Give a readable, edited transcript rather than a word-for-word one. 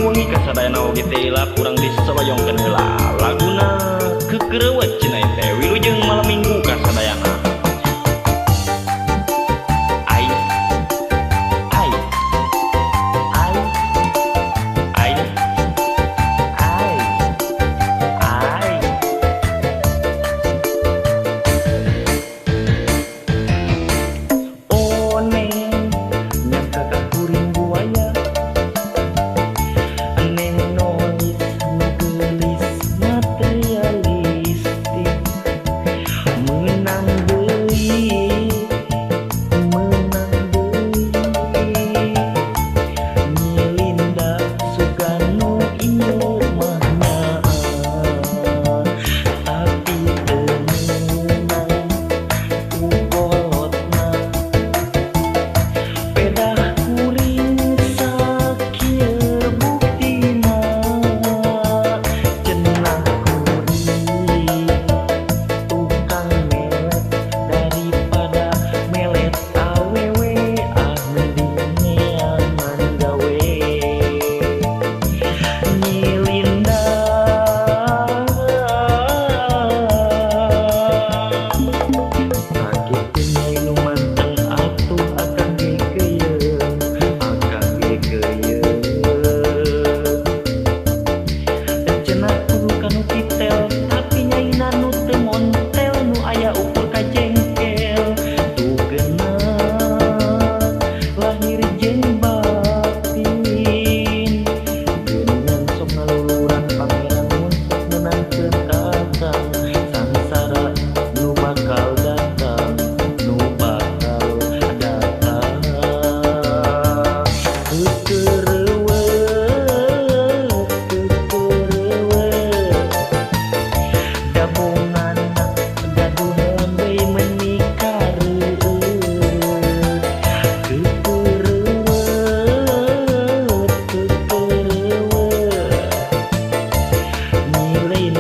Minggu wengi kasadayana oge teh hilap urang disoyongkeun heula laguna kekerewet cenah teh wilujeng malam minggu kasadayana. Ai ai ai ai ai ai oh neng nyangka ka kuring buaya neng nolis nu geulis materialistik menang deui Nyilinda suganu ieu mah nyaah tapi teu meunang ku kolotna pedah kuring sakieu buktina cenah kuring tukang melet daripada melet awewe ah mending neangan gawe Nyilinda sakitu nyai nu manteng atuh akang ge keuyeuh akang ge keuyeuh cenah kudu kanu titel tapi nyaina nu teu montel nu aya ukur ka jengkel tuh geunah lahir jeung batin geuningan sok ngaluluran pangeran mun sok meunangkeun kakang sangsara nu bakal datang nu bakal datang kekerewet kekerewet dabongan gaduh deui meuni kareueut kekerewet kekerewet Nyilinda.